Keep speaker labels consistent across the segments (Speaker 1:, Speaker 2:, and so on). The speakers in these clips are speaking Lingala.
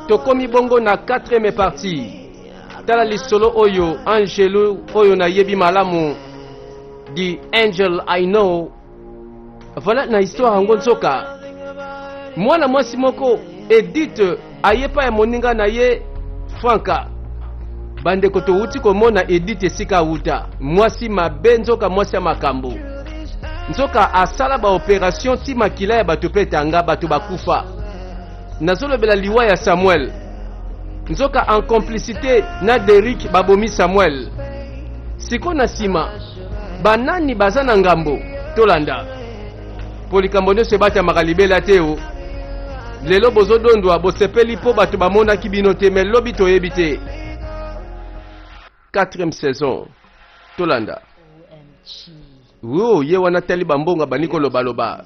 Speaker 1: Tokomi bongo na quatrième partie. Tala lisolo oyo angelu oyo nayebi malamu, the angel I know. Voilà na histoire yango, nzoka mwana mwasi moko Edith aye pa ya moninga na ye Franka. Bandeko, towuti komona Edith esika awuta, mwasi mabe, nzoka mwasi ya makambo, nzoka asala baopération ti makila ya bato mpe etanga, bato bakufa. Nazolobela liwa ya Samuel. Nzoka en complicité na Derrick babomi Samuel. Siko na nsima banani baza na ngambo? Tolanda, mpo likambo nyonso ebatamaka libela te. O lelo bozodondwa, bosepeli mpo bato bamonaki bino te, mais lobi toyebi te. Quatrième saison, tolanda. O ye wana tali bambongo, bandi kolobaloba.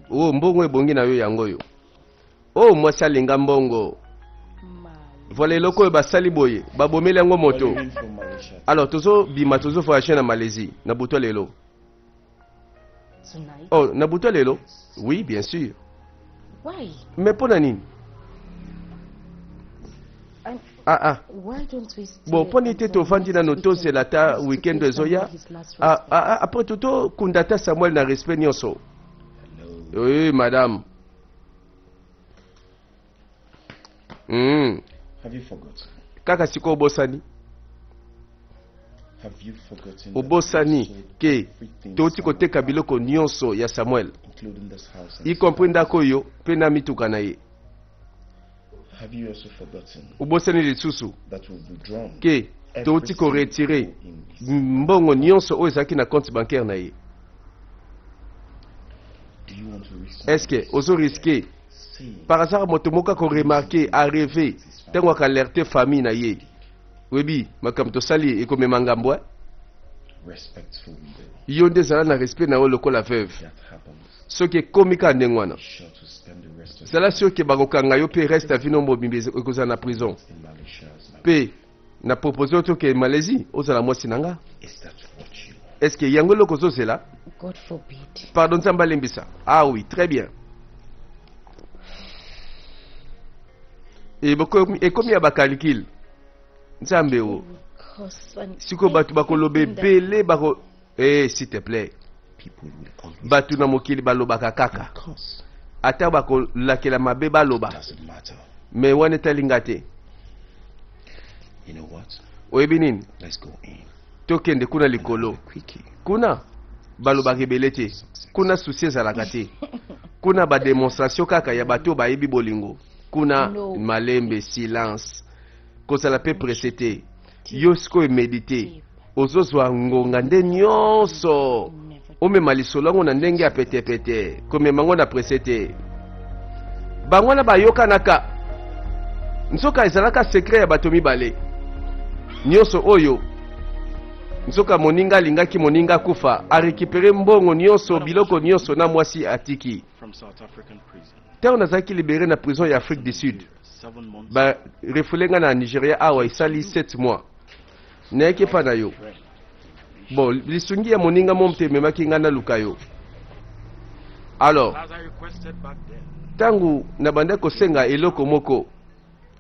Speaker 1: O mbongo ebongi na yo, yango oyo. O mwasi alinga mbongo. Voilà eloko oyo basali boye, babomeli yango moto. Alors tozobima, tozovoyage na Malaisie na butu ya lelo.
Speaker 2: Tonight?
Speaker 1: Oh, na butu ya lelo, oui, bien sûr.
Speaker 2: Why?
Speaker 1: Mais mpo na nini? Ah ah.
Speaker 2: Why don't we stay
Speaker 1: Bon, mpo nini te tovandi nano, tozela ata weekend ezoya? Ah, ah, ah, après tout tokunda ata Samuel na respect nyonso. Oui, madame.
Speaker 3: Have you forgotten?
Speaker 1: Kaka sikoyo obosani?
Speaker 3: Have you forgotten?
Speaker 1: Obosani ke touti koteka biloko nyonso ya Samuel,
Speaker 3: Including this house and
Speaker 1: y compris ndako oyo mpe na mituka na ye?
Speaker 3: Have you also forgotten
Speaker 1: Obosani lisusu
Speaker 3: that we've withdrawn
Speaker 1: ke touti koretirer mbongo nyonso oyo ezalaki na compte bancaire na ye?
Speaker 3: Do you want to risk
Speaker 1: Est ce que ozorisquer
Speaker 3: seeing
Speaker 1: par hasard moto moko akoremarquer, arrive ntango akalerte famille na ye? Oyebi makambo tosali ekomema ngambo, eh?
Speaker 3: Respectful widow?
Speaker 1: Yo nde ezala na respect na yo lokola veuve.
Speaker 3: That happens.
Speaker 1: Soki ekomi kaka ndenge wana,
Speaker 3: Be sure to spend the rest of
Speaker 1: zala soki bakokanga yo mpe reste ya vie no mobimba ekozala na prison.
Speaker 3: in Malaysia as my
Speaker 1: Mpe na propose yo toke Malaisie, ozala mwasi na nga.
Speaker 3: Is that what you want?
Speaker 1: Est ce que yango eloko ozozela?
Speaker 2: God forbid.
Speaker 1: Pardon, Nzambe alembisa. Ah oui, très bien. Ekomi ya bacalculs, Nzambe o. Sikoyo bato bakoloba ebele, bako eh, s'il te plaît.
Speaker 3: People will always
Speaker 1: Bato na mokili balobaka kaka.
Speaker 3: Of course.
Speaker 1: Ata bakolakela mabe, baloba.
Speaker 3: Doesn't matter.
Speaker 1: Mais wana etalinga te.
Speaker 3: You know what?
Speaker 1: Oyebi nini?
Speaker 3: Let's go in.
Speaker 1: Tokende kuna likolo.
Speaker 3: Quickie.
Speaker 1: Kuna balobaka ebele te, kuna souci ezalaka te, kuna badémonstration kaka ya bato oyo bayebi bolingo kuna.
Speaker 2: No.
Speaker 1: Malembe, silence, kozala mpe pressé te. Yo sikoyo médite, ozozwa ngonga nde nyonso, omema lisolo yango na ndenge ya petepete, komema yango na pressé te. Bango wana bayokanaka, nzoka ezalaka secret ya bato mibale nyonso oyo. Nzoka moninga alingaki moninga akufa, arécupérer mbongo nyonso, biloko nyonso na mwasi atiki.
Speaker 4: From South African prison.
Speaker 1: Ntango nazalaki libéré na prison ya Afrique du Sud,
Speaker 4: 7 months.
Speaker 1: Barefouler nga na Nigeria awa, esali 7 mois, nayaki epa na yo.
Speaker 4: Friend.
Speaker 1: Bon, lisungi ya moninga mo te ememaki ngai naluka yo. Alors,
Speaker 4: As I requested back then,
Speaker 1: ntango nabandaki kosenga eloko moko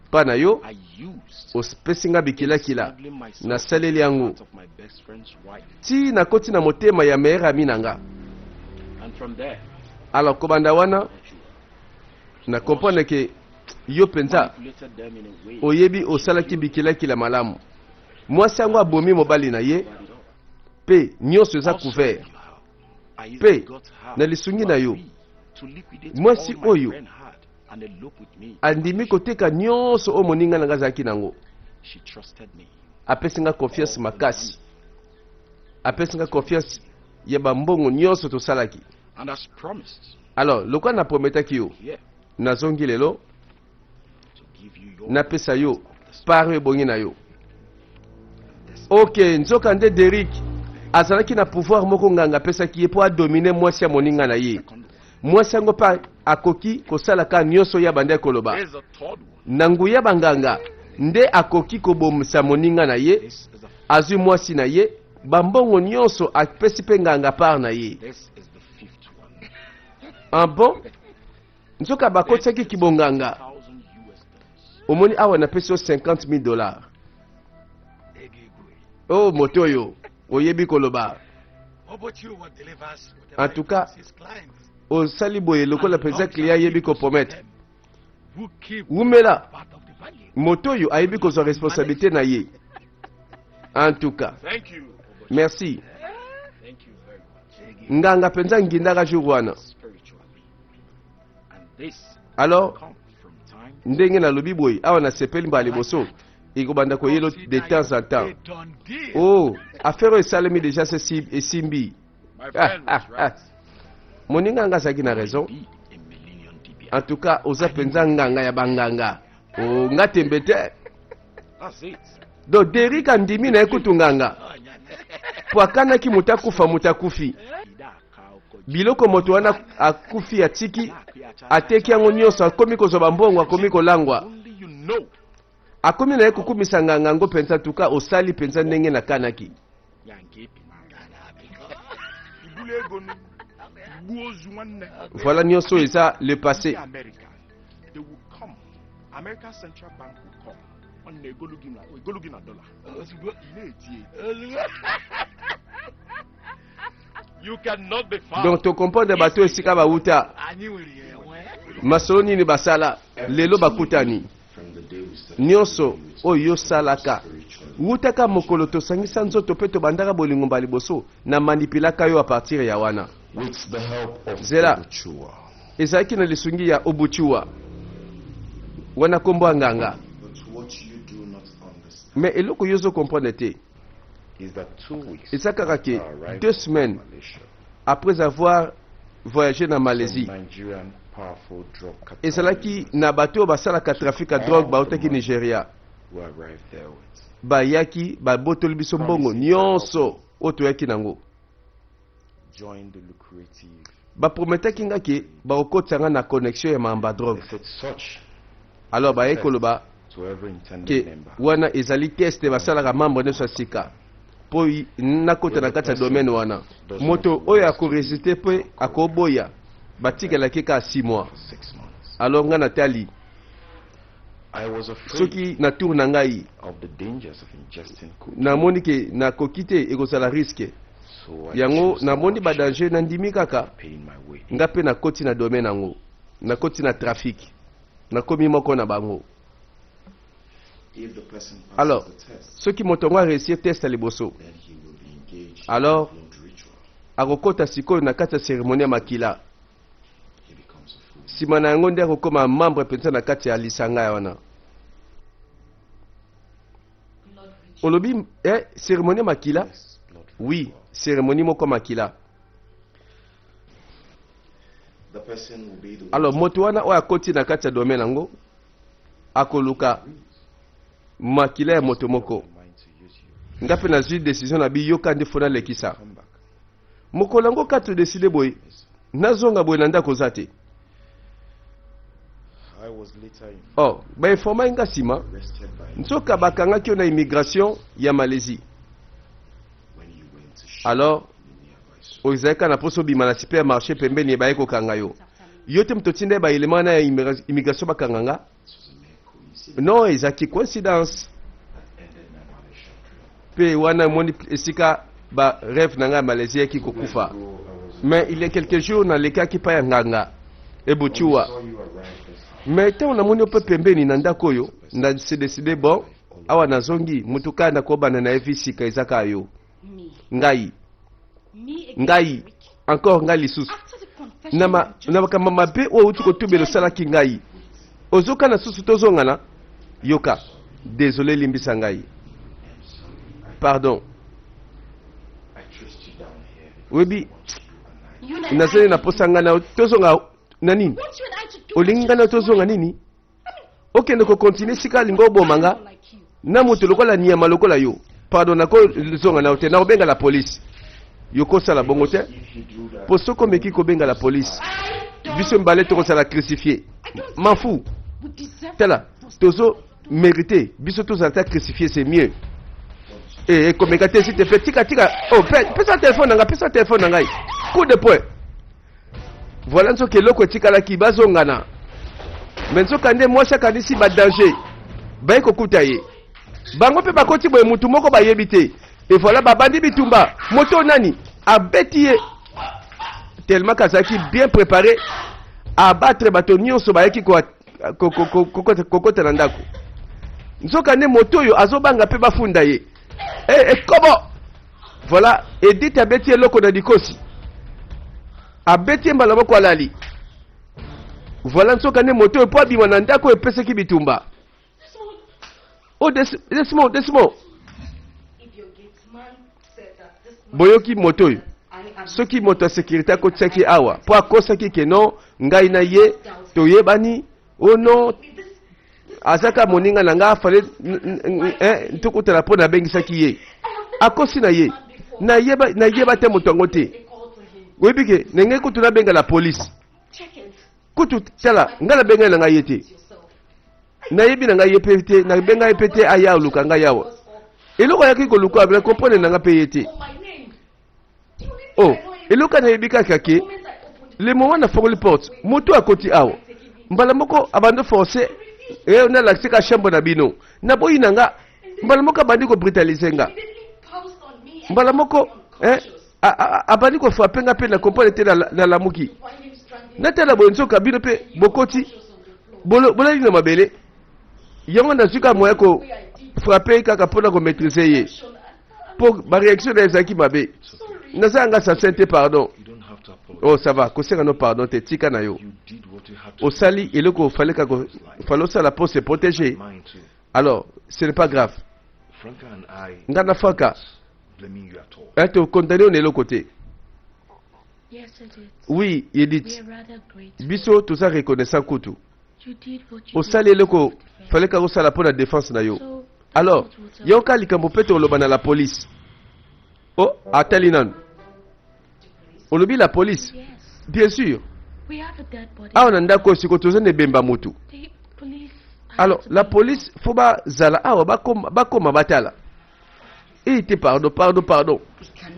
Speaker 1: mpa na yo,
Speaker 4: I used
Speaker 1: opesi nga bikilakila,
Speaker 4: smuggling myself
Speaker 1: nasaleli yango
Speaker 4: out of my best friend's wife.
Speaker 1: Ti nakoti na motema ya meilleur ami na nga.
Speaker 4: And from there,
Speaker 1: Alors kobanda wana,
Speaker 4: met you.
Speaker 1: na comprendre ke yo mpenza
Speaker 4: Manipulated them in a way.
Speaker 1: oyebi osalaki bikilakila malamu. Mwasi yango abomi mobali na ye mpe nyonso eza couvert. Mpe na lisungi na yo, mwasi oyo andimi koteka nyonso oyo moninga na ngai azalaki nango. Apesi nga confiance makasi, apesi nga confiance ya bambongo nyonso tosalaki. Alors lokola naprometaki yo, nazongi lelo, napesa yo part oyo ebongi na yo. Ok, nzoka nde Derik azalaki na pouvoir moko nganga apesaki ye mpo adominer mwasi ya moninga na ye. Mwasi yango mpe akoki kosalaka nyonso oyo abandaki koloba. Na nguya banganga nde akoki kobomisa moninga na ye, azwi mwasi na ye, bambongo nyonso, apesi mpe nganga part na ye. Ah bon. Nzoka bakotisaki kibonganga. Omoni awa napesi yo 50 000 dollars. Oh, moto oyo oyebi koloba. En tout cas, osali boye lokola mpenza client ayebi kopromettre. Wumela, moto oyo ayebi kozwa responsabilité na ye. En tout cas, merci. Nganga mpenza ngindaka jour wana. Alors, ndenge nalobi boye awa nasepeli mbala liboso ekobanda koyelo de temps en temps. Oh, affaire oyo esalemi déjà se esimbi. Moninga nga azalaki na raison. En tout cas, oza mpenza nganga ya banganga. Oh, nga tembe te. Donc Derrick andimi na ye kutu nganga. Po akanaki moto akufa, moto akufi. Biloko moto wana akufi atiki, ateki yango nyonso, akomi kozwa bambongo, akomi kolangwa. Akomi na ye kokumisa nganga yango mpenza, tuka osali mpenza ndenge nakanaki. Voilà nyonso eza le passé. Donc to comprendre bato esika bawuta, masolo nini basala, lelo bakutani. Nyonso oyo yosalaka wutaka mokolo tosangisa nzoto mpe tobandaka bolingo mbala liboso, na manipulaka yo a partir ya wana. Zela, ezalaki na lisungi ya Obuchua, wana kombo ya nganga. Mais eloko yo ozo comprendre te, eza kaka ke 2 semaines après avoir voyagé na Malaisie, ezalaki na bato oyo basalaka trafic ya drogue bautaki Nigeria, bayaki babotoli biso mbongo nyonso oyo toyaki nango. Baprometaki nga ke bakokotisa nga na connexion ya makambo ya drogue. Alors baye koloba ke wana ezali test basalaka membre nyonso ya sika mpo nakota na kati ya domaine wana. Moto oyo akoresiste mpe akoboya batikelaki kaka 6 mois. Alors nga natali soki na tour na ngai namoni ke nakoki te, ekozala risque yango. Namoni ba danger, nandimi kaka, nga mpe nakoti na domaine yango, nakoti na trafic, nakomi moko na bango. Alors soki moto yango aréussir test ya liboso, alors akokota sikoyo na kati ya cérémonie ya makila. Nsima na yango nde akokoma membre mpenza na kati ya lisanga ya wana. Olobi eh, cérémonie ya makila? Oui, cérémonie moko makila. Alors moto wana oyo akoti na kati ya domaine yango akoluka makila ya moto moko. Nga mpe nazwi décision na biyoka nde fo nalekisa mokolo yango. Kati todécider boye, nazonga boye na ndako, oza te. Oh, bainformaki nga nsima, nzoka bakangaki yo na immigration ya Malaisie. Alors ozalaki kaka na mposa obima na supermarché pembeni, baye kokanga yo. Yo te moto otinda ye baelema wana ya immigration bakanga nga? Non, ezalaki coïncidence. Mpe wana emoni esika ba rêve na ngai ya Malaisie eyaki kokufa. Mais il y a quelques jours nalekaki pa ya nganga Ebotiwa, mais ntango namoni yo mpe pembeni na ndako oyo, na se décide, bon, awa nazongi motuka nakobanda na ye vi sika, eza kaka yo. Ngai, ngai encore, ngai lisusu na makambo mabe oyo outi kotubela osalaki ngai, ozokana susu tozongana? Yoka, désolé, limbisa ngai, pardon. Oyebi, nazali na posa ngai na tozonga na nini. Olingi ngai na tozonga nini? Okende kocontinuer sika alingi oboma nga na moto lokola nyama lokola yo. Pardon, nakozonga na yo te, nakobenga la police. Yo kosala bongo te, mpo soki omeki kobenga la police, biso mibale tokozala crucifié. M'en fous. Tala, tozo mérité biso tozala ta crucifié, c'est mieux. Eh, ekomeka te, s'il te plaît, tika, tika. Oh, pesa telefone na ngai, pesa telefone na ngai. Coup de poing. Voilà nzoka eloko etikalaki bazongana. Mais nzoka nde mwasi akanisi ba danger baye kokuta ye. Bango mpe bakoti boye mutu moko bayebi te. Et voilà babandi bitumba. Moto nani abeti ye tellement kazalaki bien préparé abattre bato nyonso bayaki kokota na ndako. Nzoka nde moto oyo azobanga mpe bafunda ye. Eh, ekobo voilà Edith abeti eloko na likosi, abeti ye mbala moko alali. Voilà nzoka nde moto oyo mpo abima na ndako oyo epesaki bitumba. Oh, Desmond, Desmond, boyoki moto oyo soki moto ya sécurité akotisaki awa mpo akosaki ke non, ngai na ye toyebani. Oh non, azaka moninga na nga, fale tokutana mpo nabengisaki ye. Akosi na ye, nayeba, nayeba te moto yango te. Oyebi ke ndenge kutu nabenga la police kutu, tala ngai nabengai na ngai ye te, nayebi na ngai ye mpe te, nabengai ye mpe te. Aya oluka ngai awa, eloko ayaki koluka na comprendre na ngai mpe ye te. Oh, eloko nayebi kaka ke le moment nafongoli porte, moto akoti awa mbala moko abandi force e nalakisi ka chambre na bino. Naboyi na nga, mbala moko abandi kobrutaliser nga, mbala moko eh, abandi kofrapper nga mpe na comprendre te. Nalamuki, natala boye, nzoka bino mpe bokoti, bolali na mabele. Yango nazwi kaka moya kofrapper kaka mpona komaîtriser ye, mpo baréaction na ye ezalaki mabe. Naza yanga assassin te, pardon.
Speaker 3: You don't have to apologize.
Speaker 1: Oh, ça va, kosenga no pardon te, tika na yo.
Speaker 3: You did what you had to.
Speaker 1: Osali eloko ofale kaka fale osala mpo se protéger.
Speaker 3: Mine too.
Speaker 1: Alors ce n'est pas grave.
Speaker 3: Franca and I
Speaker 1: Nga na Franka
Speaker 3: blaming you at all.
Speaker 1: eh, tokondane yo na eloko te.
Speaker 2: Yes, Edith.
Speaker 1: Oui,
Speaker 2: We
Speaker 1: Edith,
Speaker 2: are rather grateful.
Speaker 1: biso toza reconnaissant kutu.
Speaker 2: You did what you
Speaker 1: Osali eloko fale kaka osala mpo na défense na yo.
Speaker 2: So,
Speaker 1: Alors yoka likambo mpe toloba na la police. O atali nanu, olobi la police?
Speaker 2: Yes.
Speaker 1: Bien sûr.
Speaker 2: We have a dead body.
Speaker 1: Awa na ndako oyo sikoyo toza na ebemba mutu.
Speaker 2: The police have
Speaker 1: Alors
Speaker 2: to
Speaker 1: la
Speaker 2: be.
Speaker 1: police fo bazala awa, bakoma, bakoma batala e te. Pardon, pardon, pardon,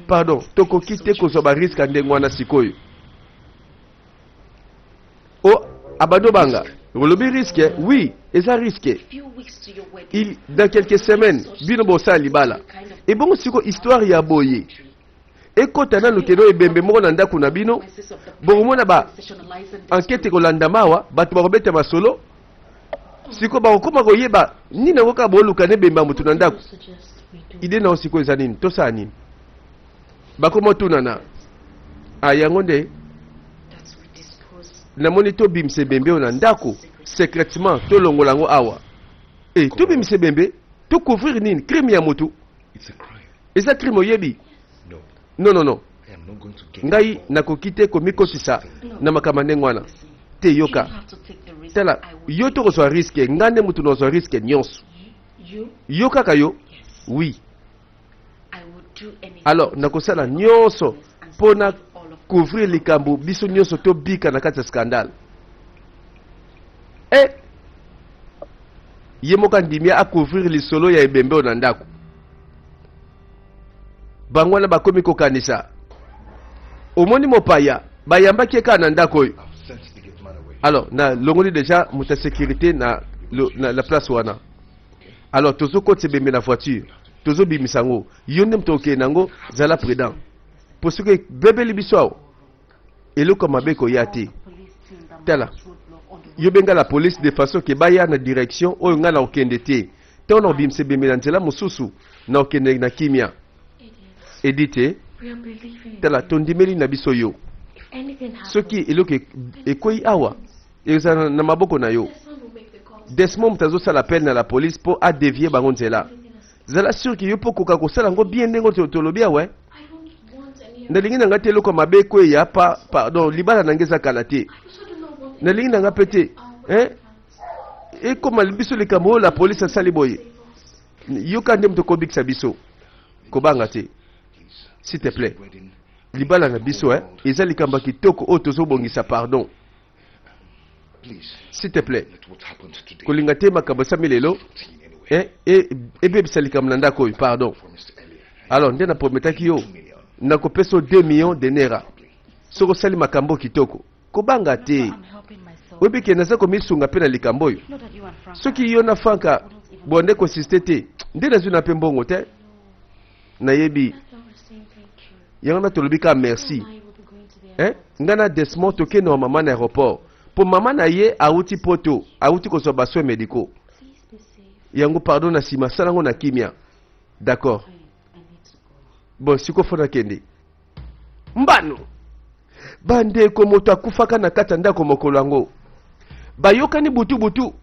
Speaker 1: pardon, tokoki te kozwa barisque ya ndenge wana sikoyo. O abandi obanga, olobi risque? Oui, eza risque.
Speaker 2: Few weeks to your wedding.
Speaker 1: Dans quelques semaines bino bosala libala, ebongo siko histoire ya boye ekota nanu keno ebembe moko na ndako na bino, bokomona ba enquête ekolanda mawa, bato bakobeta masolo, sikoyo bakokóma koyeba nini yango kaka boluka na ebembe ya motu na ndako.
Speaker 2: Suggest we do.
Speaker 1: Idée na yo sikoyo eza nini? Tosala nini? Bakoma otunana a yango nde.
Speaker 2: That we dispose.
Speaker 1: Namoni tobimisa ebembe oyo na ndako secrètement, tolongola yango awa e tobimisa ebembe, tocouvrir nini, crime ya motu.
Speaker 3: It's a crime.
Speaker 1: Eza crime, oyebi?
Speaker 3: No,
Speaker 1: Non, non, non.
Speaker 3: I am not going to get
Speaker 1: Ngai
Speaker 3: involved.
Speaker 1: nakoki te komikotisa na makambo ya ndenge wana te.
Speaker 2: You
Speaker 1: Yoka.
Speaker 2: don't have to take the risk.
Speaker 1: Tala,
Speaker 2: I will
Speaker 1: yo
Speaker 2: take.
Speaker 1: tokozwa risque, ngai nde motu nazwa risque nyonso.
Speaker 2: You?
Speaker 1: Yo kaka yo.
Speaker 2: Yes.
Speaker 1: Oui.
Speaker 2: I would do anything
Speaker 1: Alors
Speaker 2: to
Speaker 1: nakosala
Speaker 2: save
Speaker 1: nyonso
Speaker 2: business and
Speaker 1: mpona
Speaker 2: save all of
Speaker 1: couvrir likambo, biso nyonso tobika na kati ya scandale. E ye moko andimi acouvrir lisolo ya ebembe oyo na ndako. Bango wana bakomi kokanisa, omoni mopaya bayambaki ye kaka na ndako oyo.
Speaker 3: I've sent the gate man away.
Speaker 1: Alors nalongoli déjà moto ya sécurité na place wana. Alors tozokotisa ebembe na voiture, tozobimisa yango, yo nde moto okende yango, zala prudent mpo soki ebebeli biso awa, eloko ya mabe ekoya te. Tala, yo benga la police de façon ke baya na direction oyo ngai na kokende te. Ntango na kobimisa ebembe na nzela mosusu, na kokende na kimia.
Speaker 2: Edith,
Speaker 1: Edi te.
Speaker 2: we are believing in
Speaker 1: Tala,
Speaker 2: you.
Speaker 1: tondimeli na biso yo.
Speaker 2: If anything happens,
Speaker 1: Soki eloko ekwei awa, ezala na maboko na yo.
Speaker 2: Desmond will make the calls.
Speaker 1: Desmond moto azosala appel na la police mpo adévier bango nzela.
Speaker 2: Everything is
Speaker 1: Zala sûr ke yo mpo koka kosala yango bien ndenge tolobi awa, eh.
Speaker 2: I don't want any
Speaker 1: Nalingi na ngai te eloko ya mabe ekweya pa, pardon, libala na ngai eza kala te.
Speaker 2: I also do not want
Speaker 1: Nalingi na ngai mpe te, eh? Ekóma biso likambo oyo la police asali boye. Yoka, nde moto okobikisa biso, kobanga te.
Speaker 3: Please.
Speaker 1: S'il te plaît.
Speaker 3: Wedding.
Speaker 1: Libala na biso, eh? Eza likambo ya kitoko oyo tozobongisa, pardon.
Speaker 3: Please.
Speaker 1: S'il te plaît.
Speaker 3: Let what happened today.
Speaker 1: Kolinga te makambo esami lelo
Speaker 3: Routine anyway.
Speaker 1: eh, ebebisa likambo na ndako oyo, pardon.
Speaker 3: Promised earlier.
Speaker 1: Alors nde naprometaki yo,
Speaker 3: 2 million.
Speaker 1: nakopesa yo 2 millions de naira soki osali makambo kitoko. Kobanga te. Oyebi ke naza komisunga mpe na likambo oyo. Soki yo na Franka bonde kosiste te, nde nazwi na mpe mbongo te. Nayebi. Yango na tolobi kaka merci. Eh? Nga na Desmond tokende wa mama na aéroport. Po mama na ye awuti poto, awuti kozwa ba soins médicaux. Yango pardon na sima sala ngo na kimia. D'accord. Bon, siko fo nakende. Mbano. Bandeko moto akufaka na kati ya ndako mokolo yango. Bayokani butu butu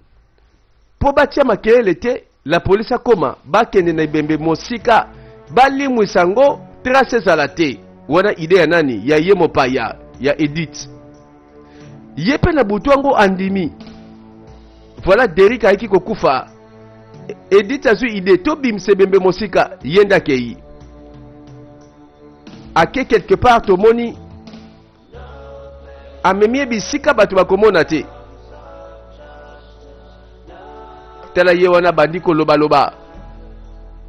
Speaker 1: mpo batia makelele te, la police akoma, bakende na ebembe mosika, balimwisa yango, trace ezala te. Wana idee ya nani? Ya ye mopaya ya Edith. Ye mpe na butu yango andimi. Voilà Derrick ayaki kokufa. Edith azwi idee tobimisa ebembe mosika, ye nde akei. Ake quelque part tomoni amemi ye bisika bato bakomona te. Tala ye wana abandi kolobaloba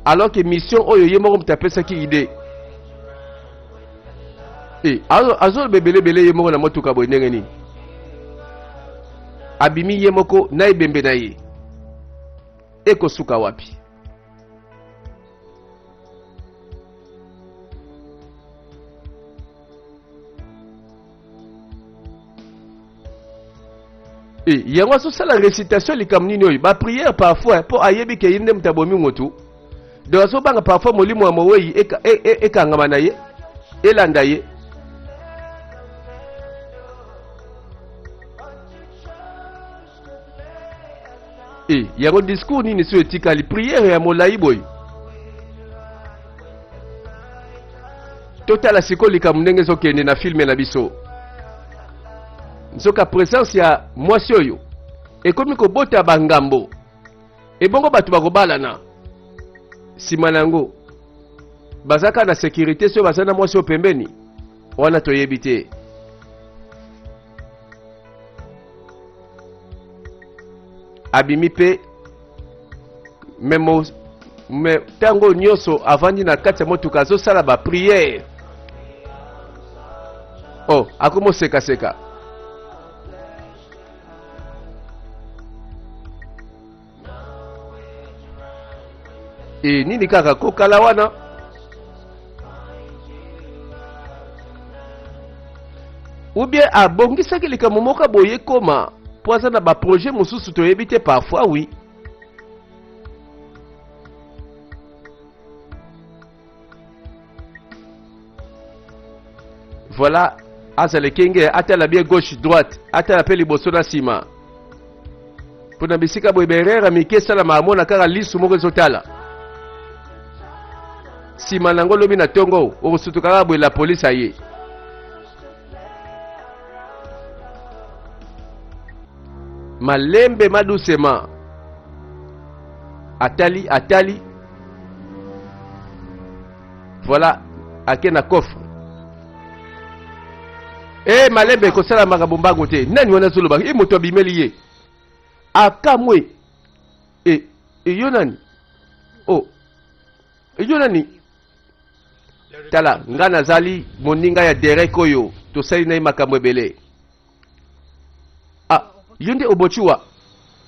Speaker 1: alors que mission oyo ye moko moto apesaki idee. E, azoloba ebelebele ye moko na motuka boye ndenge nini? Abimi ye moko na ebembe na ye, ekosuka wapi? E, yango azosala recitation likambo nini oyo bapriere parfois mpo ayebi ke ye nde moto abomi motu donc azobanga parfois molimo ya mowei ekangama na ye elanda ye E, yango discours nini so etikali priere ya molai boye totala sikoyo likambo ndenge ezokende na filme na biso nzoka presence ya mwasi oyo ekomi kobota bangambo ebongo bato bakobalana nsima na yango baza kaka na sekirite soki baza na mwasi oyo pembeni wana toyebi te abimi mpe me me ntango nyonso avandi na kati ya motuka azosala bapriere oh akomosekaseka E nini kaka kokala wana ou bien abongisaki likambo moko boye ekoma mpo aza na baprojet mosusu toyebi te parfois oui voilà azala ekenge atala bien gauche droite atala mpe liboso na nsima mpo na bisika boye berere mike esalama amona kaka lisu moko ezotala nsima na yango lobi na ntongo okosutuka kaka boye la polise aye malembe madusema atali atali voilà ake na coffre e eh, malembe kosala makambo mbango te nani wana azoloba e moto abimeli ye akamwe e, e yo nani o oh. e yo nani tala nga nazali moninga ya derek oyo tosali na ye makambo ebele ah yo nde obochiwa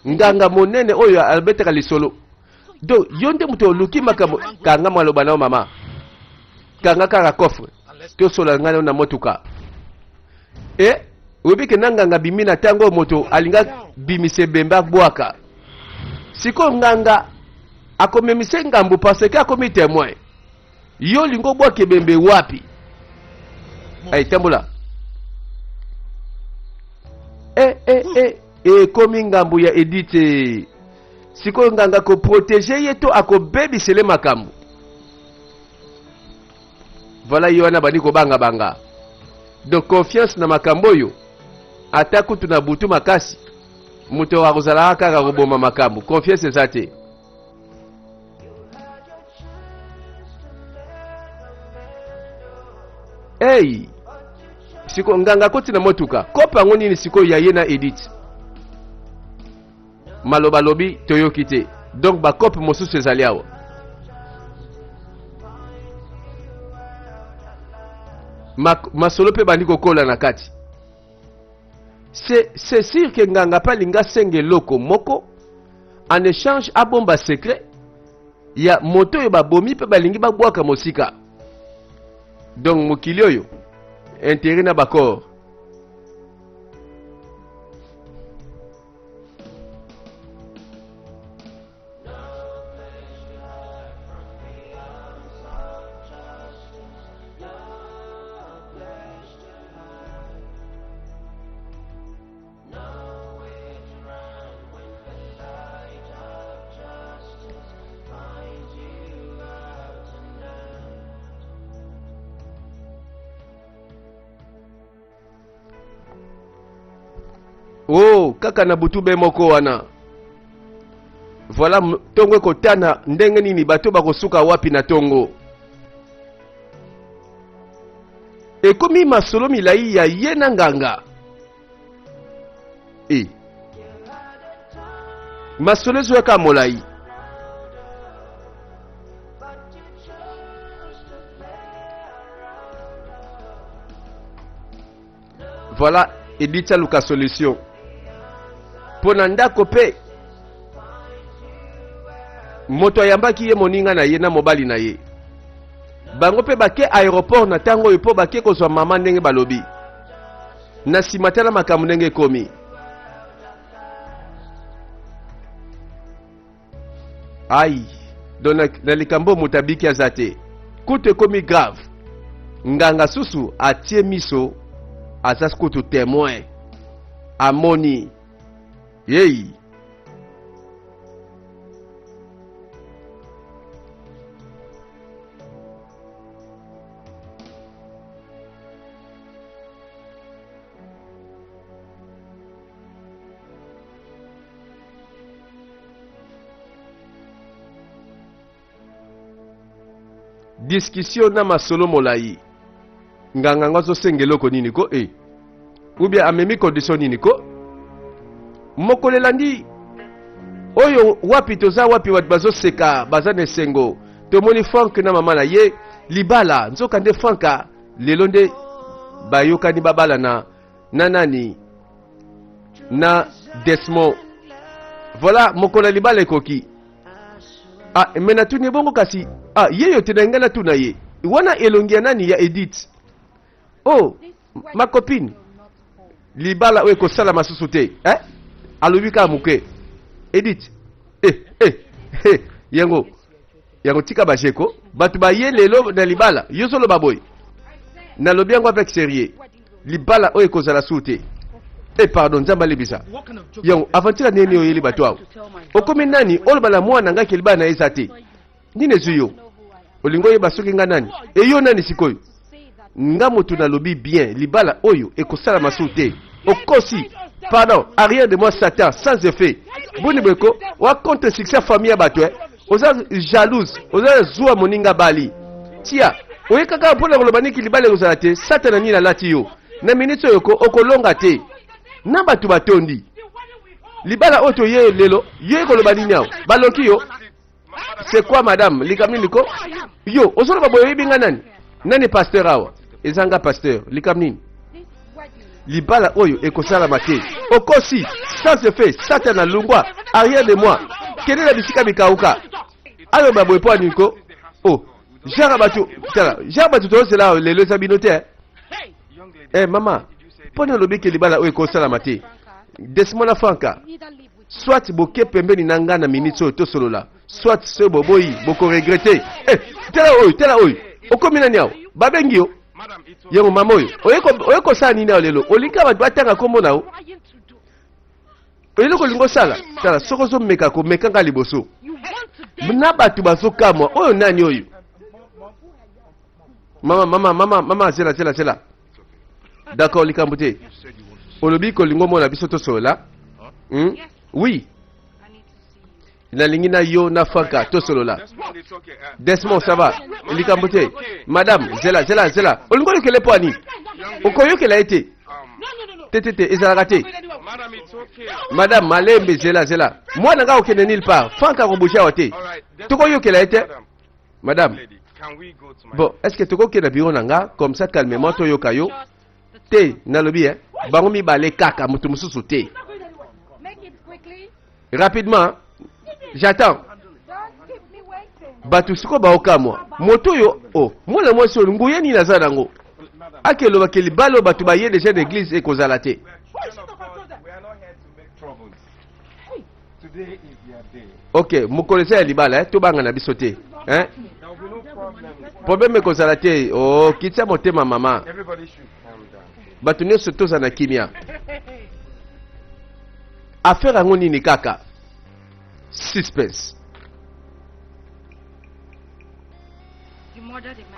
Speaker 1: nganga monene oyo abetaka lisolo donc yo nde moto oluki makambo kanga maloba na yo mama kanga kaka coffre tosola ngai na motuka e oyebi ke na nganga bimi na ntango oyo moto alinga bimisa ebembe abwaka sikoyo nganga akomemisa ngambo parce que akomi témoin yo olingi obwaka ebembe wapi ay tambola e e e ekomi ngambo ya edite sikoyo nganga akoprotege ye to akobebisele makambo vala ye wana bandi kobangabanga donc confiance na makambo oyo ata kutu na butu makasi moto akozalaka kaka koboma makambo confiance eza te Hey! Siko nganga akoti na motuka. Kope yango nini sikoyo ya ye na Edith? Maloba lobi toyoki te. Donc ba kope mosusu ezali awa. Masolo mpe bandi kokola na kati. C'est c'est sûr que nganga pe alingi asenga eloko moko en échange abomba secret ya moto oyo babomi pe balingi babwaka mosika. Donc mokili oyo intérêt na baccord. Oh, kaka na butu be moko wana. Voilà tongo ekotana ndenge nini bato bakosuka wapi na tongo. Ekomi masolo milai ya ye na nganga. E. Masolo ezoyaka molai. Voilà, Edith aluka solution. Mpo na ndako mpe moto ayambaki ye moninga na ye na mobali na ye. Bango mpe bake aéroport na ntango oyo mpo bake kozwa mama ndenge balobi. Na nsima tala makambo ndenge ekomi. Ai, donc na, na likambo oyo moto abiki aza te. Kutu ekomi grave. Nganga susu atie miso aza kutu temoin. Amoni. Yei. Discussion na masolo molayi. Nganga yango azosenga eloko nini ko e? Ou bien amemi condition nini ko? Mokolo elandi oyo wapi toza wapi bato bazoseka baza na esengo. Tomoni Frank na mama na ye libala nzoka nde Frank lelo nde bayokani babalana na nani na Desmond. Voilà mokolo ya libala ekoki. Ah, me natuni ye bongo kasi ah, ye yo te na ngai natuna ye wana elongi ya nani ya Edith. Oh, ma copine libala oyo ekosalama susu te eh? Alobi kaka moke Edith eh, eh, eh, yango yango tika bajeko bato baye lelo na libala yo ozoloba boye nalobi yango avec sérieux libala oyo ekozala su te e pardon nzambe alibisa yango aventure nini oyeli bato awa okomi nani oloba na mwana ngai ke libala na ye eza te nini ezwi yo olingi oyeba soki ngai nani eyo nani sikoyo nga moto nalobi bien libala oyo ekosalama su te okosi pardon arrière de moi satan sans effet boni boyeko wa contre succès famille ya bato eh? oza jalouse oza zuwa moninga bali tia oye kaka mpo na koloba niki libala ekozala te satana nini alati yo na miniti oyo ko okolonga te na bato batondi libala oyo toye lelo yo ekoloba nini awa baloki yo c'est quoi madame likambo nini ko yo ozoloba boye oyebi nga nani nani pasteur awa eza nga pasteur likambo nini libala oyo ekosalama te okosi sans effet satana lungwa arrière de moi kende na bisika bikauka aloba boye mpo anini ko o oh, genre bato tala genre bato tozela lelo eza bino te eh mama mpo na olobi ke libala oyo ekosalama te desmona franka soit boke pembeni na nga na minute oyo tosolola soit soki boboyi boko regrette eh, tala oyo tala oyo okomi nani awa babengi yo yango mama oyo oye kosala nini awa lelo olingi bato batanga nkombo na yo eloko olingi osala tala soki ozomeka komeka nga liboso na bato bazokamwa oyo nani oyo mama mama mama mama zela zela zela d'accord likambo te olobi kolinga omona biso tosolola hmm? oui nalingi na yo na franka tosolola desmond ça va likambo te madame zela zela zela olingi olekele mpo ani okoyokela ye te te te te ezalaka te madame malembe zela zela mwana ngai okende nil part franka akobouge awa te tokoyokela ye te madame bon est ce que tokokende na biro na nga comme ça calmement toyoka yo te nalobi eh? Bango mibale kaka, moto mosusu te. Rapidement, j'attends. Bato sikoyo baokamwa moto oyo o oh, mwana mwasi oyo nguya nini aza nango akelobake libala oyo bato baye deja na eglise ekozala te. Ok, mokolo eza ya libala eh? Tobanga na biso te eh? Problème ekozala te. Oh, kitisa motema mama, bato nyonso toza na kimia. Affaire yango nini kaka suspense.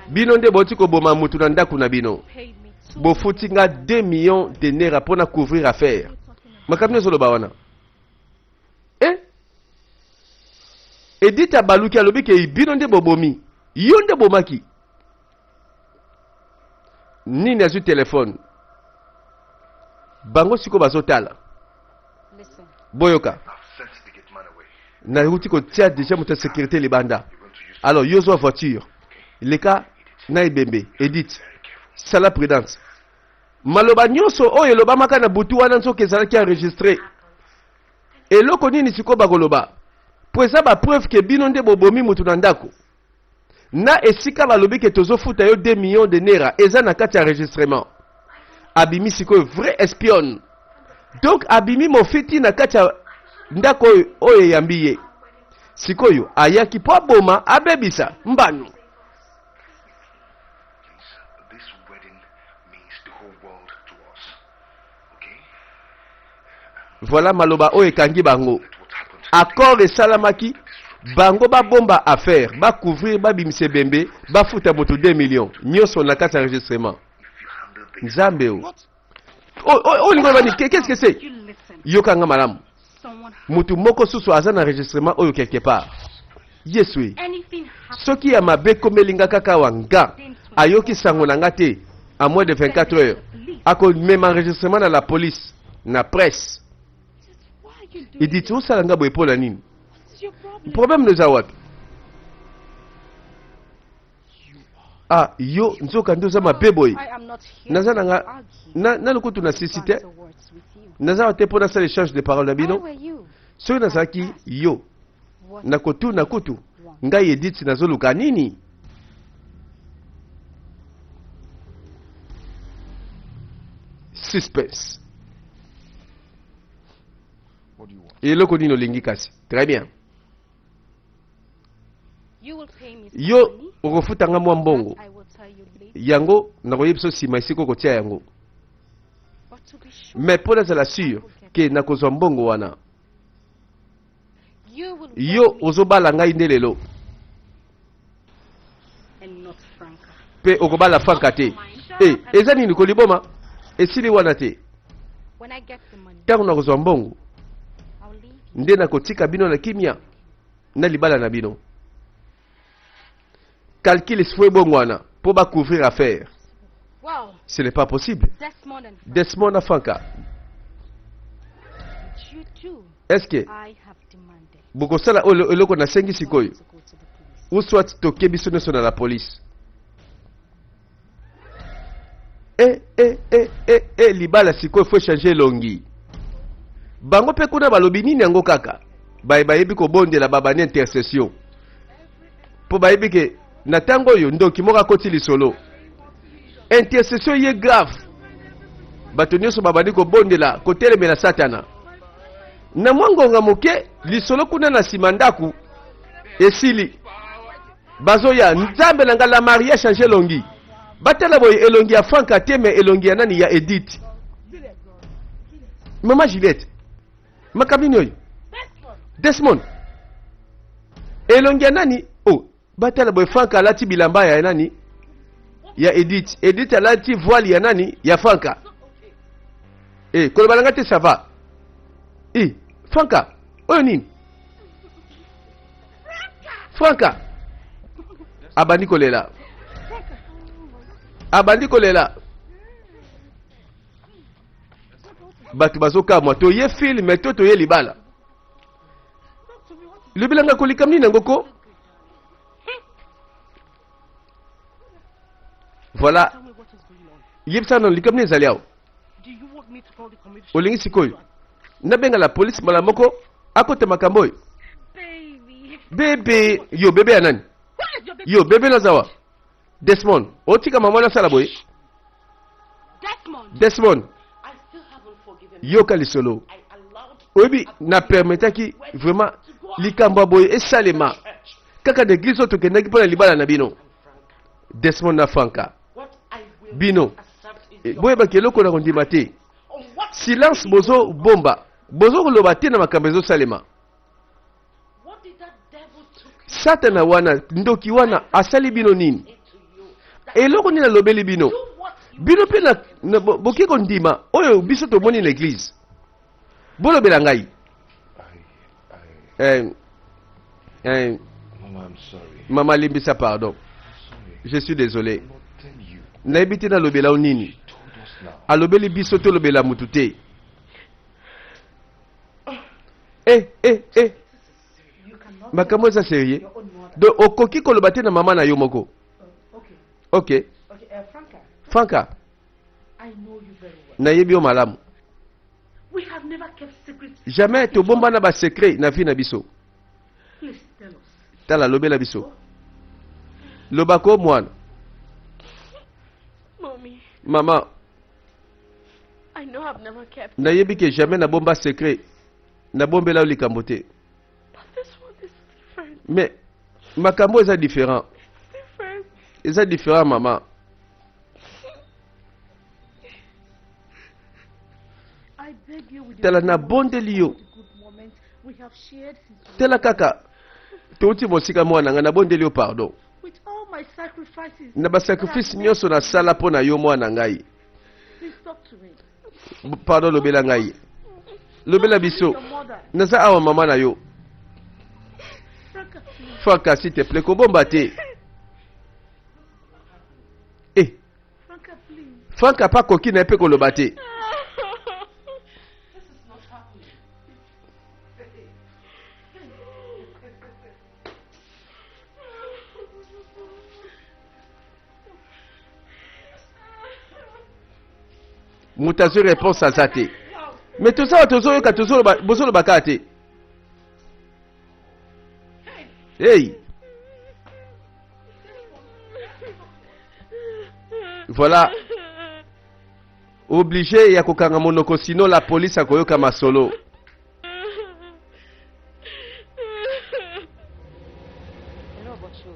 Speaker 1: Bino nde boti koboma mutu na ndako na bino, bofuti nga 2 millions de naira mpo na couvrir affaire. Makambo nyonso oloba wana eh? Edith abaluki alobi ke bino nde bobomi, yo nde bomaki nini. Azwi telefone, bango sikoyo bazotala. Boyoka, nauti kotia deja moto ya sécurité libanda. Alors yo zwa voiture, leka na ebembe. Edith, sala prudence. Maloba nyonso oyo elobamaka na butu wana nzoka ezalaki enregistré. Eloko nini sikoyo bakoloba po eza bapreuve ke bino nde bobomi motu na ndako na esika balobi ke tozofuta yo 2 millions de naira, eza na kati ya enregistrement. Abimi sikoyo vrai espionne, donc abimi mofiti na kati ya ndako oyo oyo eyambi ye. Sikoyo ayaki mpo aboma, abebisa mbano.
Speaker 3: This wedding means the whole world to us. Okay?
Speaker 1: Voilà maloba oyo ekangi bango.
Speaker 3: Let what happened
Speaker 1: Accord esalamaki, bango babomba affaire, bacouvrir, babimisa ebembe, bafuta moto 2 millions, nyonso na kati ya enregistrement.
Speaker 3: if you handle this
Speaker 1: Nzambe o olingo olobani, qu'est-ce que c'est?
Speaker 5: You listen.
Speaker 1: Yokanga malamu.
Speaker 5: Someone
Speaker 1: Motu moko susu aza na enregistrement oyo quelque part. Yesu e.
Speaker 5: anything happens.
Speaker 1: Soki ya mabe ekomelinga kaka awa, nga ayoki sango na nga te, à moins de 24 heures akomema enregistrement na la police, na presse.
Speaker 5: Why are you doing
Speaker 1: Edith, osala nga boye mpo na nini?
Speaker 5: What's your problem?
Speaker 1: Problème no eza wapi? Ah, yo nzoka nde oza mabe boye.
Speaker 5: I am not here
Speaker 1: Naza na nga
Speaker 5: to argue
Speaker 1: nanu kutu na sisi te.
Speaker 5: banter words with you.
Speaker 1: Naza awa te mpo nasala échange de parole na
Speaker 5: I
Speaker 1: bino.
Speaker 5: were you.
Speaker 1: Soki nazalaki yo,
Speaker 5: What
Speaker 1: nakotuna kutu
Speaker 5: want?
Speaker 1: ngai Edith nazoluka nini. Suspense.
Speaker 3: What do you want?
Speaker 1: Eloko nini olingi kasi? Très bien.
Speaker 5: You will pay me some
Speaker 1: Yo
Speaker 5: money.
Speaker 1: okofuta nga mwa mbongo.
Speaker 5: That I will tell you later.
Speaker 1: Yango nakoyebi biso nsima esika okotia yango.
Speaker 5: But to be sure,
Speaker 1: Mais mpo nazala sûr ke nakozwa mbongo wana,
Speaker 5: you will
Speaker 1: yo
Speaker 5: wed me
Speaker 1: ozobala ngai nde lelo
Speaker 5: and not Franca.
Speaker 1: Mpe okobala Franka te. E eza nini koliboma esili wana te?
Speaker 5: When I get the money,
Speaker 1: Ntango nakozwa mbongo,
Speaker 5: I'll leave you.
Speaker 1: nde nakotika bino na kimia na libala na bino. Calcul esifo ebongo wana mpo bacouvrir affaire.
Speaker 5: Well,
Speaker 1: Ce n'est pas possible.
Speaker 5: Desmond and Franca,
Speaker 1: Desmond na Franka,
Speaker 5: you do.
Speaker 1: Est ce que
Speaker 5: I have demanded
Speaker 1: bokosala oyo eloko nasengi sikoyo,
Speaker 5: to go to the police.
Speaker 1: Ou soit toke biso nyonso na la police? E e e e e, libala sikoyo faut changer elongi. Bango mpe kuna balobi nini yango kaka baye bayebi kobondela, babandi intercession mpo bayebi ke na ntango oyo ndoki moko akoti lisolo. Intercession ye grave, bato nyonso babandi kobondela, kotelemela Satana. Na mwa ngonga moke, lisolo kuna na nsima ndako esili, bazoya. Nzambe na nga, la maria change elongi. Batala boye, elongi ya Franka te, me elongi ya nani? Ya Edith. Mama Juliette, makambo nini oyo? Desmond, elongi ya nani? Oh, batala boye, Franka alati bilamba ya nani? Ya Edith. Edith alati voile ya nani? Ya Franka. E koloba na nga te, ça va. E Franka, oyo nini? Franka abandi kolela, abandi kolela. Bato bazokamwa, toye film to toye libala? Lobelanga kolika nini yango ko? Voilà.
Speaker 4: Tell me what is going on.
Speaker 1: Yebisa nano likambo nini ezali awa.
Speaker 4: Do you want
Speaker 5: want me to call the commissioner?
Speaker 1: Olingi sikoyo nabenga la polisi mbala moko akota makambo oyo.
Speaker 2: Baby.
Speaker 1: Bebe yo, bebe ya nani?
Speaker 5: Where is your baby?
Speaker 1: Yo bebe nazawa Desmond, otika mama nasala boye.
Speaker 5: Desmond.
Speaker 1: Desmond,
Speaker 6: I still haven't forgiven.
Speaker 1: yoka lisolo.
Speaker 6: I allowed
Speaker 1: Oyebi na permetaki vraiment likambo ya boye esalema kaka na eglise oyo tokendaki mpo na libala na bino. Desmond na Franka,
Speaker 6: what I will
Speaker 1: bino
Speaker 6: accept is
Speaker 1: Eh,
Speaker 6: your
Speaker 1: boyebaki eloko na kondima te.
Speaker 6: on what
Speaker 1: Silence bozobomba, bozokoloba te na makambo ezosalema.
Speaker 6: what did that devil took
Speaker 1: Satana wana, ndoki wana asali bino nini?
Speaker 6: into you?
Speaker 1: Eloko nini alobeli bino?
Speaker 6: Do what you
Speaker 1: Bino mpe boki kondima oyo biso tomoni na eglise. Bolobela ngai.
Speaker 3: I,
Speaker 1: Eh, eh,
Speaker 3: Mama, I'm sorry.
Speaker 1: Mama, limbisa, pardon.
Speaker 3: I'm sorry.
Speaker 1: Je suis désolé.
Speaker 3: I not tell you.
Speaker 1: Nayebi te nalobela yo nini.
Speaker 3: She told us now.
Speaker 1: Alobeli biso tolobela mutu te. Eh, eh, eh.
Speaker 5: You cannot
Speaker 1: Makambo eza sérieux.
Speaker 5: your own mother.
Speaker 1: Donc okoki koloba te na mama na yo moko.
Speaker 5: Okay.
Speaker 1: Ok.
Speaker 5: Okay, Franca,
Speaker 1: Franka,
Speaker 5: I know you very well.
Speaker 1: nayebi yo malamu.
Speaker 5: We have never kept secrets.
Speaker 1: Jamais tobomba na basecret na vie na biso.
Speaker 5: Please tell us.
Speaker 1: Tala, lobela biso. Lobako mwana.
Speaker 2: Mommy,
Speaker 1: Mama,
Speaker 2: I know I've never kept,
Speaker 1: nayebi ke jamais nabomba secret. Nabombela yo likambo te.
Speaker 2: but this one is different.
Speaker 1: Mais makambo eza différent.
Speaker 2: It's different.
Speaker 1: Eza différent, mama.
Speaker 5: I beg you with
Speaker 1: Tala,
Speaker 5: your
Speaker 1: nabondeli yo.
Speaker 5: the good moments we have shared since we
Speaker 1: Tala kaka touti mosika, mwana ngai, nabondeli yo pardon.
Speaker 5: with all my sacrifices.
Speaker 1: Na basacrifice nyonso nasala mpo na yo, mwana ngai.
Speaker 5: Please talk to me.
Speaker 1: Pardon, lobela ngai, lobela biso.
Speaker 5: Your mother.
Speaker 1: Naza awa, mama na yo.
Speaker 5: Franca, please.
Speaker 1: Franka, s'il te plaît, kobomba te. Eh.
Speaker 5: Franca, please.
Speaker 1: Franka mpe akoki na ye mpe koloba te. Moto azwi réponse aza te, mais toza awa, tozoyoka, tozoloba, bozoloba kaka te. Hey, voilà, obligé ya kokanga monoko, sinon la police akoyoka masolo.
Speaker 5: Hello, Bochua.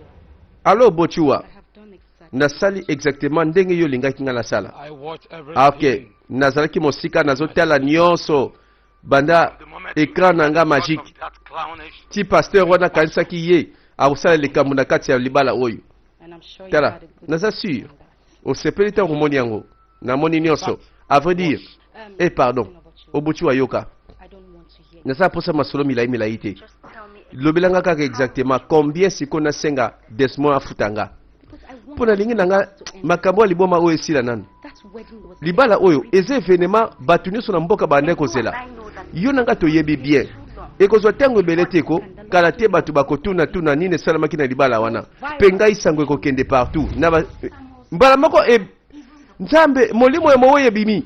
Speaker 1: Alo Bochua.
Speaker 5: I have done exactly.
Speaker 1: Nasali exactement ndenge yo olingaki nga nasala.
Speaker 7: I watch everything.
Speaker 1: Ah, ok, nazalaki mosika, nazotala nyonso banda
Speaker 7: The moment you
Speaker 1: écran na nga
Speaker 7: out
Speaker 1: magique.
Speaker 7: of that clownish
Speaker 1: Ti pasteur wana akanisaki ye akosala likambo na kati ya libala oyo.
Speaker 5: And I'm sure you
Speaker 1: Tala,
Speaker 5: had a good
Speaker 1: naza
Speaker 5: time
Speaker 1: sûr
Speaker 5: on that.
Speaker 1: osepeli ntango omoni yango. Namoni nyonso, à vrai dire. Eh, pardon.
Speaker 5: Listen, Obochua,
Speaker 1: Obuchi, yoka.
Speaker 5: I don't want to hear.
Speaker 1: Nasala mposa masolo milai milai te.
Speaker 5: Just tell me
Speaker 1: Lobelanga kaka exactement combien sikoyo nasenga Desmond afuta nga,
Speaker 5: because I want
Speaker 1: mpo nalingi na nga
Speaker 5: to end.
Speaker 1: makambo ya liboma oyo esila nanu.
Speaker 5: That wedding was
Speaker 1: Libala oyo eza événement bato nyonso na mboka bande kozela. Yo na nga toyebi bien ekozwa ntango ebele te, ko kala te bato bakotuna-tuna nini esalamaki na libala wana, mpe ngai sango ekokende partout na ba... mbala moko e... Nzambe, molimo ya mowo ebimi.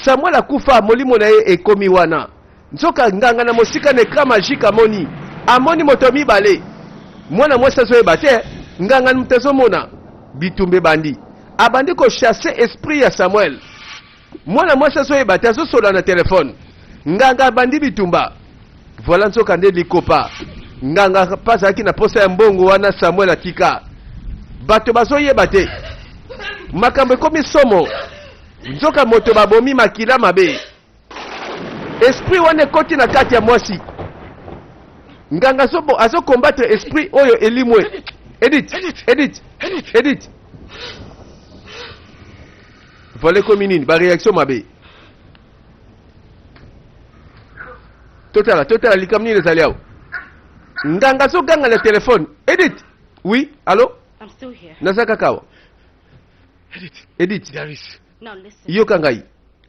Speaker 1: Samuel akufa, molimo na ye ekomi wana. Nzoka nganga na mosika na écran magique amoni, amoni moto mibale. Mwana mwasi azoyeba te, nganga moto azomona. Bitumba ebandi, abandi kochasser esprit ya Samuel. Mwana mwasi azoyeba te, azosola na telefone, nganga abandi bitumba. Voilà, nzoka nde likopa. Nganga mpe azalaki na posa ya mbongo wana Samuel atika. Bato bazoyeba te, makambo ekomi somo. Nzoka moto babomi, makila mabe, esprit wana ekoti na kati ya mwasi. Nganga azokombattre esprit oyo elimwe. Edith, Edith, Edith! Voilà, ekomi nini? Baréaction mabe. Totala, totala likambo nini ezali awa. Nganga azoganga na telefone. Edith, oui, allo?
Speaker 5: I'm still here.
Speaker 1: Naza kaka awa.
Speaker 3: Edith,
Speaker 1: Edith.
Speaker 3: there is.
Speaker 5: Now listen.
Speaker 1: Yoka ngai.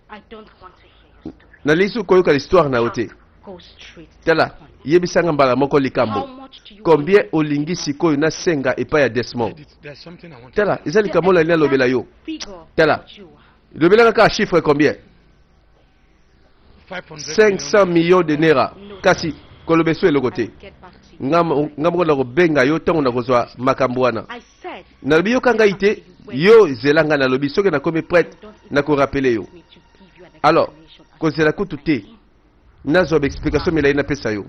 Speaker 5: I don't want to hear your story.
Speaker 1: Nalingi koyoka l'histoire na yo te.
Speaker 5: Just go straight to
Speaker 1: Tala,
Speaker 5: the point.
Speaker 1: yebisanga mbala moko
Speaker 5: How
Speaker 1: likambo.
Speaker 5: much do you
Speaker 1: Combien
Speaker 5: want
Speaker 1: olingi sikoyo nasenga epai ya Desmond?
Speaker 3: Edith, there's something I want to
Speaker 1: Tala, eza likambo oyo nalingi nalobela yo.
Speaker 5: Figure
Speaker 1: Tala.
Speaker 5: Bochua.
Speaker 1: Lobelanga kaka chiffre, combien? 500 millions de naira. Kasi koloba eso eloko te. Nga moko nakobenga yo ntango nakozwa makambo wana. Nalobi yoka ngai te, yo zela ngai nalobi soki nakomi prête nakorapele yo. Alors kozela kutu te nazwa ba explication milai napesa yo.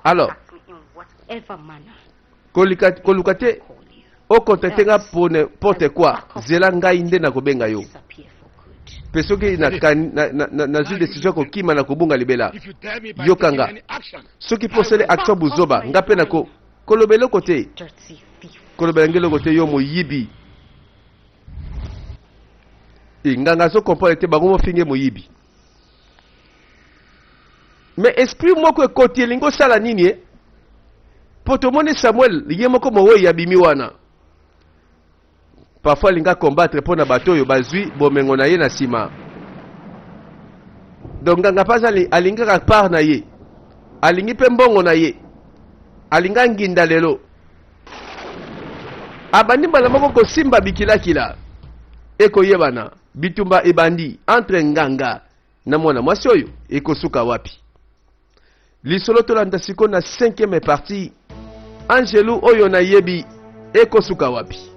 Speaker 1: Alors kolika koluka te ocontacte nga pour n'importe quoi, zela ngai nde nakobenga yo. Mpe soki nazwi decision ya kokima na kobunga libela, yoka nga. Soki mpo osali action buzoba, nga mpe nako koloba eloko te. Kolobela nge eloko te yo moyibi. E, nganga azo comprendre te bango mofinge moyibi. Mais esprit moko ekoti elingi osala nini e? Po tomoni Samuel ye moko mowei abimi wana. Parfois alinga combattre mpo na bato oyo bazwi bomengo na ye na nsima. Donc nganga mpe aza alingi kaka part na ye, alingi mpe mbongo na ye, alinga nginda lelo. Abandi mbala moko kosimba bikilakila, ekoyebana bitumba ebandi entre nganga na mwana mwasi oyo ekosuka wapi? Lisolo tolanda sikoyo na cinquième partie. Angelu oyo nayebi ekosuka wapi?